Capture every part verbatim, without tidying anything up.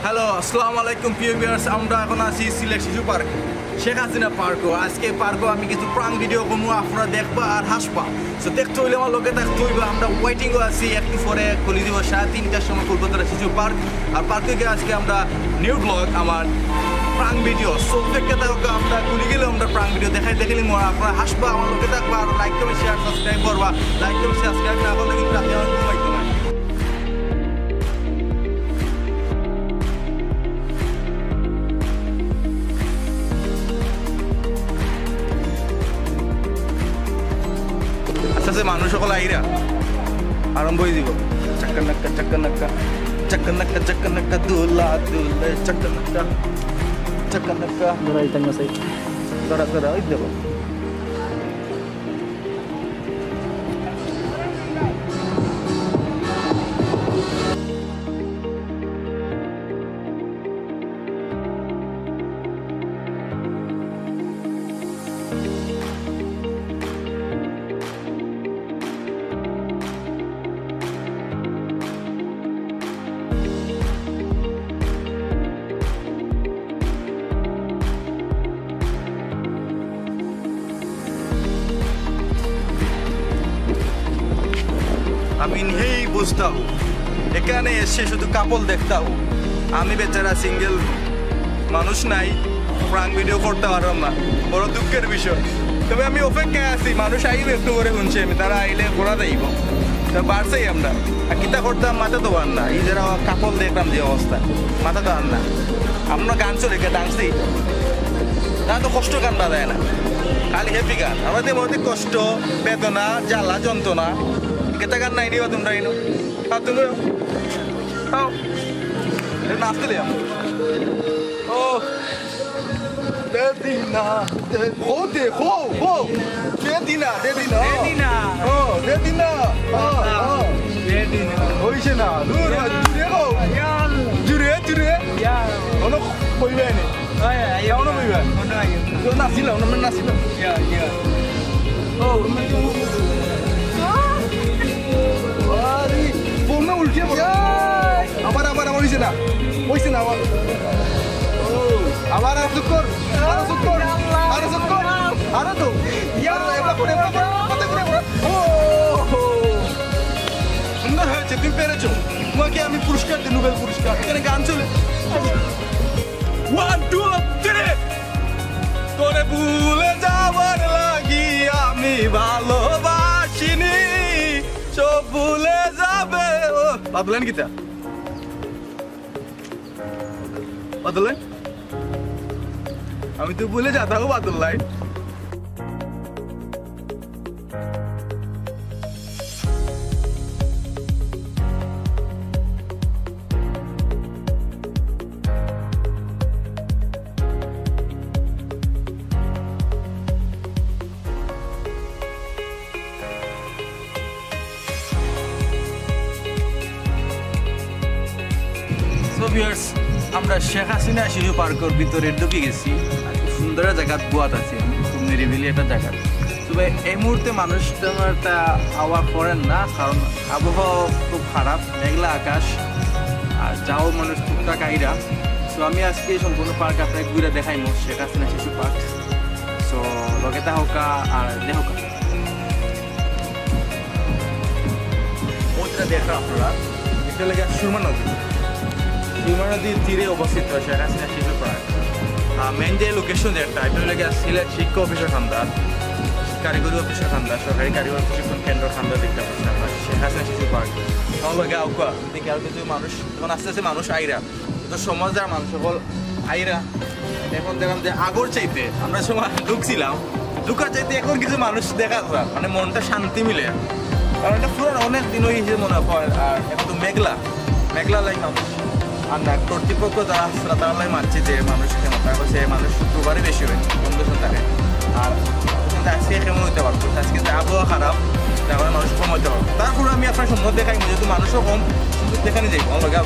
হ্যালো, আসসালামু আলাইকুম প্রিয় ভিউয়ার্স। আমরা এখন আছি সিলেট শিশু পার্ক, শেখ হাসিনা পার্কও। আজকে পার্কও আমি কিছু প্রাং ভিডিও করমু, আপনারা দেখবা আর হাসবা। তো দেখতে অইলে আমার লগে থাকতে অইবা। আমরা ওয়েটিংও আছি, একটু পরে খুলি দিব সাড়ে তিনটার সময় কলকাতার শিশু পার্ক। আর পার্কে গিয়ে আজকে আমরা নিউ ব্লগ, আমার প্রাং ভিডিও। তো দেখতে থাকো, আমরা খুলি গেলে আমরা প্রাং ভিডিও দেখাই, দেখলে মনে আপনারা হাসবা, আমার লগে থাকবা। আর লাইক কমেন্ট শেয়ার সাবস্ক্রাইব করবা। লাইক কমেন্ট সাবস্ক্রাইব না করলে কিন্তু রাতে আমার ঘুমাইতো না। আস্তে আস্তে মানুষ সকল আইরা আরম্ভ হয়ে দিব। চাক্কা নাক্কা, চাক্কা নাক্কা, চাক্কা নাক্কা, চাক্কা নাক্কা, দুলা দুলে, চাক্কা নাক্কা, চাক্কা নাক্কা। ধরা, এই টাইম আছে। ধরা, ধরা, ওই দেখো। আমি নিজেই বুঝতাম, এখানে এসে শুধু কাপল দেখতাম। আমি বেচারা সিঙ্গেল মানুষ নাই, প্রাং ভিডিও করতে পারলাম না, বড় দুঃখের বিষয়। তবে আমি অপেক্ষায় আছি, মানুষ আইবে একটু করে শুনছি আমি, তারা আইলে করা যাইব। তা বাড়ছেই আমরা, আর কিতা করতাম মাথা তো আর না। এই যারা কাপল দেখলাম যে অবস্থা, মাথা তো আর না। আমরা গান চলে গিয়ে ডান্স দিই, তারা তো কষ্ট গান বাজায় না, খালি হ্যাপি গান। আমাদের মধ্যে কষ্ট, বেদনা, জ্বালা, যন্ত্রণা, গেতা গান নাই নিবা তোমরা এনো। আর তোমরা খাও, এটা নাচতে দিলাম। ও, দে দিনা, দে, ও দে, হো, হো। দে দিনা, দে দিনা। দে দিনা। ও, দে দিনা। ও, ও। দে দিনা। হইছে না। দূর, দে দিনা। জুরে গো। ইয়াল। জুরে, জুরে। ইয়াল। অনো কইবে নি? ওই, আইও। অনো কইবে। অনো আইও। তো নাচিলা, অনো নাচিলা। ইয়া, ইয়া। ও, আরে, ফোন উল্টে পড়ে। ইয়াল। আবার, আবার, আবার হইছে না। হইছে না আবার। ও, আবার আর চুপ কর। আরো চুপ কর। আরো চুপ কর। আরো তো। ইয়া। আরো এবার করে, এবার করে, এবার করে, এবার করে। ও, হো। সুন্দর হয়েছে, তুমি পেরেছো। তোমাকে আমি পুরস্কার দিই, নোবেল পুরস্কার। এখানে গান চলে। One, two, three। তোরে ভুলে যাওয়ার লাগি আমি ভালোবাসিনি, সব ভুলে যাবে। ও, বাদল লাইন কিতা? বাদল লাইন? আমি তো ভুলে যাতাম বাদল লাইন। So viewers, আমরা শেখ হাসিনা শিশু পার্কর ভিতরে ঢুকি গেছি। আর খুব সুন্দর একটা জায়গাত বওয়াত আছি আমি, খুব নিরিবিলি একটা জায়গা। তবে এই মুহূর্তে মানুষ তেমন একটা আওয়া করেন না, কারণ আবহাওয়া খুব খারাপ, মেঘলা আকাশ, আর যাও মানুষ টুকটাক আইরা। তো আমি আজকে সম্পূর্ণ পার্ক আপনাকে ঘুরে দেখাইমু, শেখ হাসিনা শিশু পার্ক। তো লগে থাকউক্কা আর দেখউক্কা। ওইটা দেখরা আপনারা, এটা লাগে সুরমা নদী। সুরমা নদীর তীরে অবস্থিত শেখ হাসিনা শিশু পার্ক। আহ, মেইন যে লোকেশন একটা, এটা লাগে সিলেট শিক্ষা অফিসর কান্দা, কারিগরি অফিসর কান্দা, সরকারি কারিগরি প্রশিক্ষণ কেন্দ্র কান্দা দেখতে পাচ্ছেন আপনারা, শেখ হাসিনা শিশু পার্ক। আমার লগে আউকা, দেখি আর কিছু মানুষ, এখন আস্তে আস্তে মানুষ আইরা। তো সমাজ আর মানুষ সকল আইরা, এখন দেখলাম যে আগর চাইতে আমরা সময় ঢুকছিলাম, ঢুকার চাইতে এখন কিছু মানুষ দেখা যায়, মানে মনটা শান্তি মিলে। কারণ এটা পুরান অনেক দিন হয়ে গেছে মনে হয়, আর এখন তো মেঘলা, মেঘলা লাই মানুষ। আর না, কর্তৃপক্ষ যারা আছে তারা লাই মারছে যে মানুষ কেন, তারা কইছে মানুষ শুক্রবারে বেশি হয়, বন্ধ থাকে। আর আজকে কেমন হইতে পারবো, আজকে যে আবহাওয়া খারাপ, তার কারণে মানুষ কম হইতে পারবো। তারপরে আমি আপনার সম্মত দেখাই, যেহেতু মানুষও কম, কিন্তু দেখানি যাইব, আমার লগে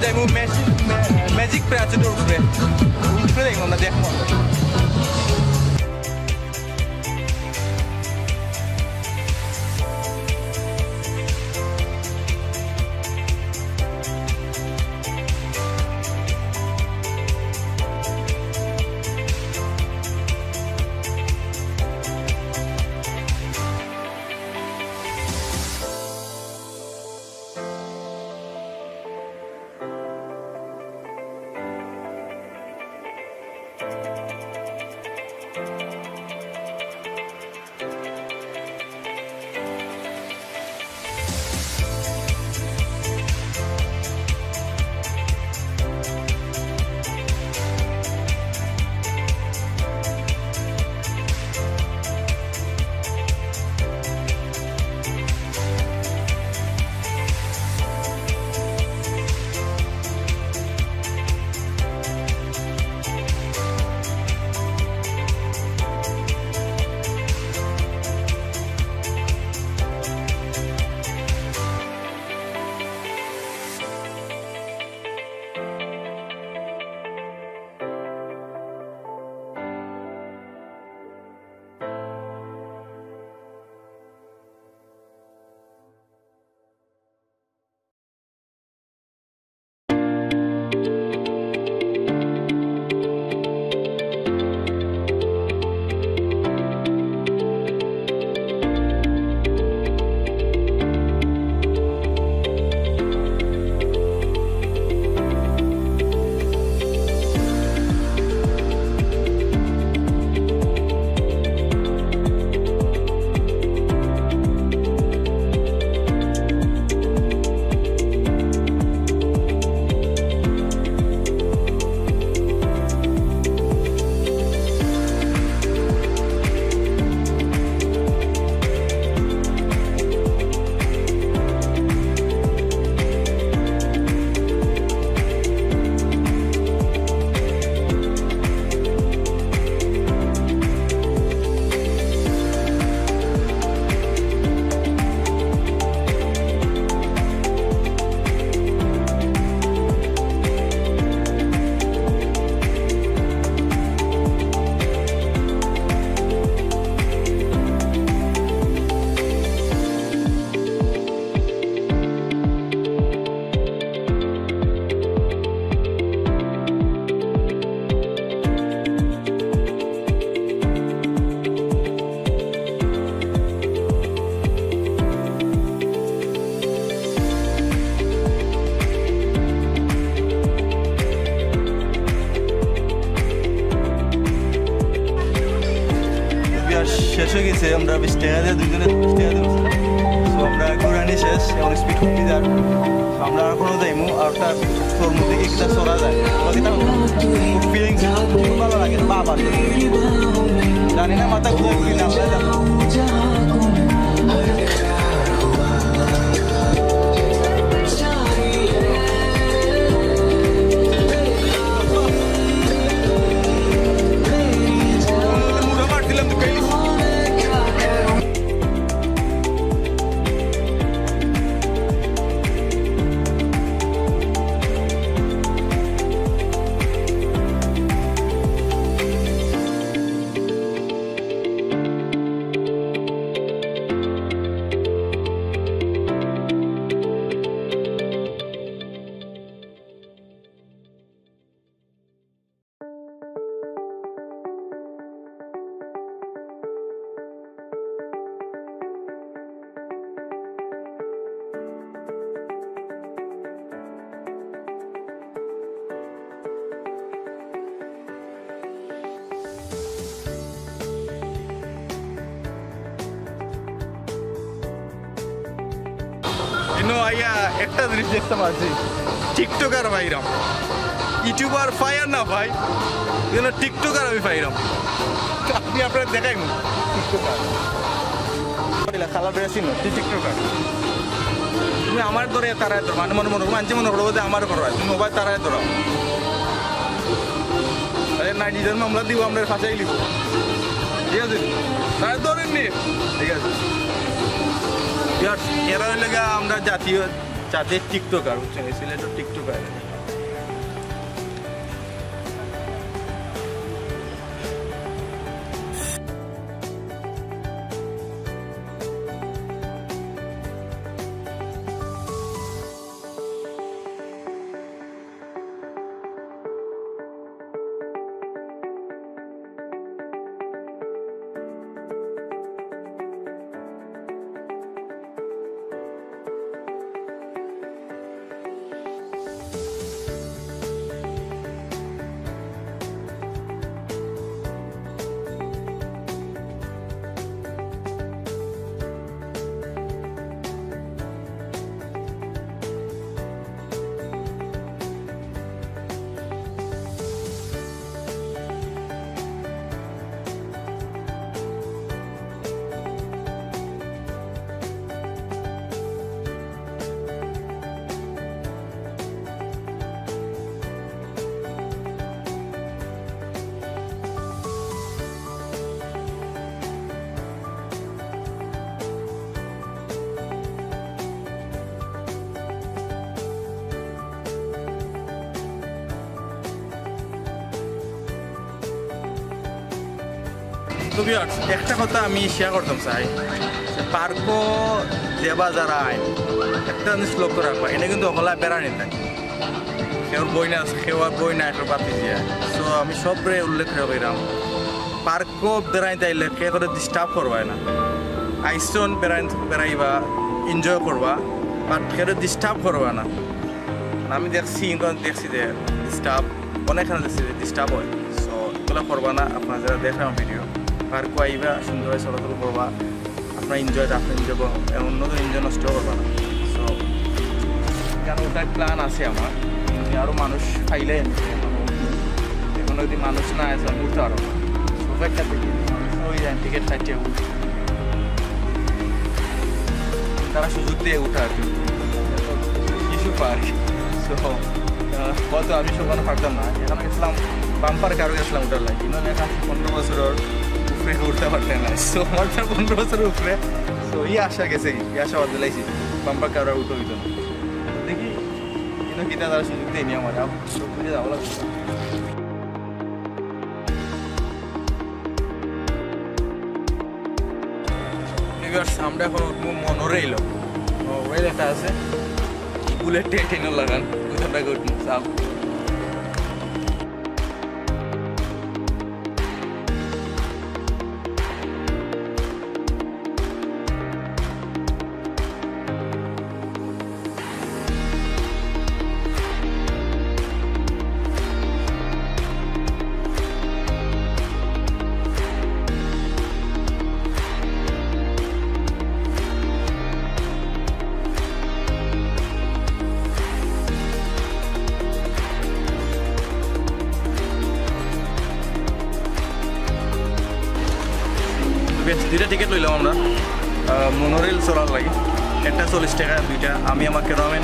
যাইমু ম্যাজিক, ম্যা-, ম্যাজিক প্যারাচুটর উপরে। উপরে যাইমু আমরা, দেখমু। বিয়ার শেষ অই গেছে, আমরা বিশ টেকা দিয়া, দুইজনে বিশ টেকা দিয়া। So, আমরা ঘুরানি শেষ, এখন speed কমি যার। So, আমরা আর কোনো যাইমু, আর একটা তোর মধ্যে কি একটা চড়া যায়, ওটা কিতা ফিলিংস খুব ভালো লাগে, বাবা। জানি না মাথা ঘুরে ঘুরে না, আমরা যাবো। ইনো আইয়া একটা জিনিস দেখতে পাচ্ছি, টিকটকার পাইরাম। ইউটিউবার পাই আর না পাই, ইনো টিকটকার আমি পাইরাম। আমি আপনারে দেখাইমু টিকটকার। কইলা কালা ড্রেস ইনো, তুই টিকটকার। তুমি আমার ধরে তারায় ধরো, মানে মনে মনে মানছি মনে করবো যে আমার করো, তুমি ওবায় তারায় ধরো। আরে না, নিজের মামলা দিব, আমরা ফাঁসাই লিব। ঠিক আছে? তারা ধরেননি। ঠিক আছে। ইয়ার, এরা হইলে গিয়া আমরা জাতীয়, জাতীয় টিকটকার, বুঝছেন? এই সিলেটের টিকটকার। তো ভিউয়ার্স, একটা কথা আমি শেয়ার করতাম চাই, পার্কও যেবা যারা আইন, একটা জিনিস লক্ষ্য রাখবা, এনে কিন্তু অকলা বেড়ানি থাকে। কেউর বইন আছে, কেউর বইন নাই, কেউর বাতি দিয়া। সো আমি সবরে উল্লেখ করে কইরাম, পার্কও বেড়াইতে আইলে কেউরে ডিস্টার্ব করবা না। আইসন বেড়াই, বেড়াইবা, এনজয় করবা, বাট কেউরে ডিস্টার্ব করবা না। আমি দেখছি, কিন্তু আমি দেখছি যে ডিস্টার্ব, অনেকখানে দেখছি যে ডিস্টার্ব হয়। সো এগুলো করবা না। আপনারা যারা দেখেন আমার ভিডিও, পার্কও আইবা, সুন্দর চলাচল করবা, আপনার এনজয়, আপনার এনজয় করবা, এমন নতুন এনজয় নষ্ট করবা না। সো এখানে ওটার প্ল্যান আছে আমার, কিন্তু আরও মানুষ পাইলে আমি এখন, এখন যদি মানুষ না আসে, আমি উঠতে পারবো না। সব একটা দেখি মানুষ হয়ে যায়, টিকিট কাটিয়ে উঠি। তারা সুযোগ দিয়ে উঠা আর কি, কিছু পার্ক। সো কত আমি সব পারতাম না। এখন গেছিলাম বাম্পার কারো গেছিলাম ওটার লাগে, কিন্তু এখন পনেরো বছরের উপরে উঠতে পারতে না। সো আমার তো পনেরো বছরের উপরে। সো এই আশা গেছে কি, এই আশা বাদ দিলাইছি, বাম্পার কারো আর উঠে হইতো না। তো দেখি কিন্তু কিতা তারা সুযোগ দেয়নি আমার, আর সব বুঝে যাওয়া লাগবে। ভিউয়ার্স, আমরা এখন উঠবো মনোরেল। মনোরেল একটা আছে, বুলেট ট্রেন লাগান, ওইখানটাকে উঠবো। বেশ, দুইটা টিকিট লইলাম আমরা, আহ, মনোরেল চড়ার লাগি। একটা চল্লিশ টাকা, দুইটা। আমি আমার ক্যামেরাম্যান,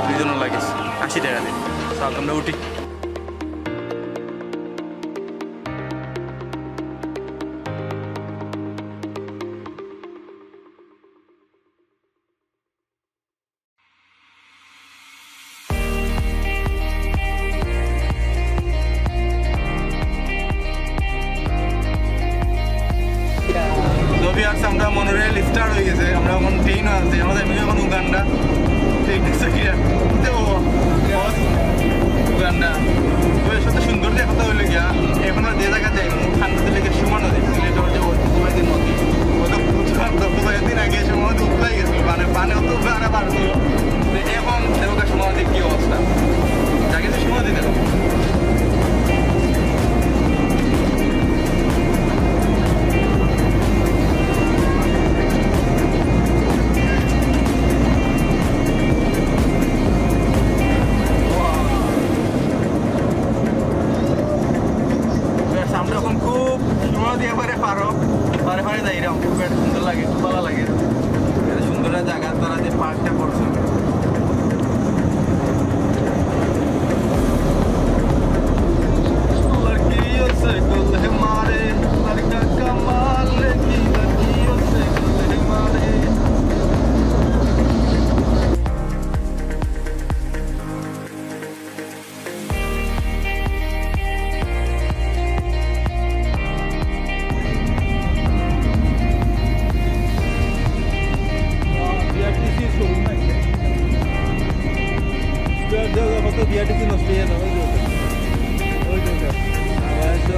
দুইজনের লাগে আশি টাকা দিয়ে। তো আমরা উঠি। তো ভিউয়ার্স, আমরা মনোরেল স্টার্ট হয়ে গেছে, আমরা এখন ট্রেন আছে, আমরা যাইবো এখন উগান্ডা। ট্রেন আছে কি? উগান্ডা। তো এর সাথে সুন্দর যে কথা হইলো গিয়া, এখন আর যে জায়গা যাইবো, ঠান্ডা দিলে গিয়ে সুমা নদী, সিলেট হচ্ছে ওই নদী। ওই তো বুঝলাম, তো কয়েকদিন আগে সুমা নদী উতলাই গেছিল, মানে পানি অত উঠবে আর বাড়ছিল। তো এখন দেখো সুমা নদীর কি অবস্থা, জায়গাতে সুমা নদী দেখো। বেশ, আমরা এখন খুব সুমা নদী এবারে পারো, পারে পারে যাইরাম, খুব একটা সুন্দর লাগে, খুব ভালো লাগে। এটা সুন্দর একটা জায়গা, তারা যে পার্কটা করছে। लड़कियों से गुल है मारे, लड़का कमाल की लड़कियों से गुल है मारे। বিআরটিসি শোরুম নাই। বিআরটিসি নষ্ট হয়ে যাবে, ওই যে ওটা। ওই যে ওটা। আবার তো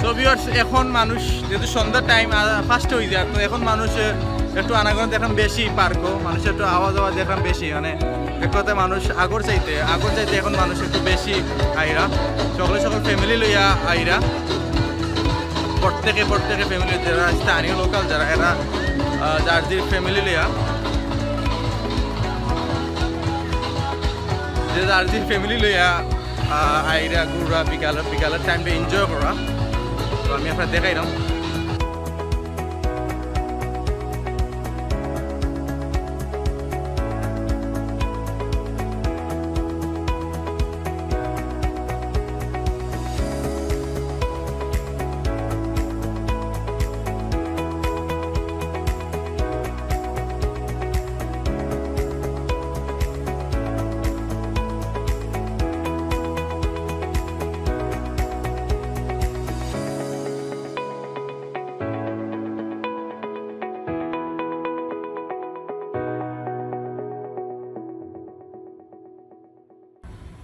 তো ভিউয়ার্স, এখন মানুষ যেহেতু সন্ধ্যার টাইম, ফার্স্ট হয়ে যায়, তো এখন মানুষ আহ, একটু আনাগোনা দেখলাম বেশি, পার্কও মানুষ একটু আওয়া যাওয়া দেখলাম বেশি, মানে এক কথায় মানুষ আগর চাইতে আগর চাইতে এখন মানুষ একটু বেশি আইরা, সকলে সকল ফ্যামিলি লইয়া আইরা, প্রত্যেকে প্রত্যেকে ফ্যামিলি, যারা স্থানীয় লোকাল, যারা এরা আহ, যার যে ফ্যামিলি লইয়া যে যার যে ফ্যামিলি লইয়া আহ, আইরা ঘুরা বিকাল বিকালের টাইমটা এনজয় করা। তো আমি আপনার দেখাইলাম।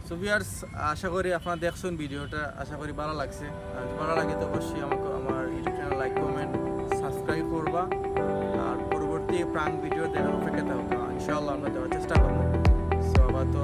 সো ভিউয়ার্স, আশা করি আপনারা দেখছেন ভিডিওটা, আশা করি ভালো লাগছে। আর যদি ভালো লাগে তো অবশ্যই আমাকে আমার YouTube channel like comment subscribe করবা। আর পরবর্তী প্রাঙ্ক ভিডিও দেখার অপেক্ষা থাকবা, ইনশাআল্লাহ আমরা দেওয়ার চেষ্টা করবো। সো আবার তো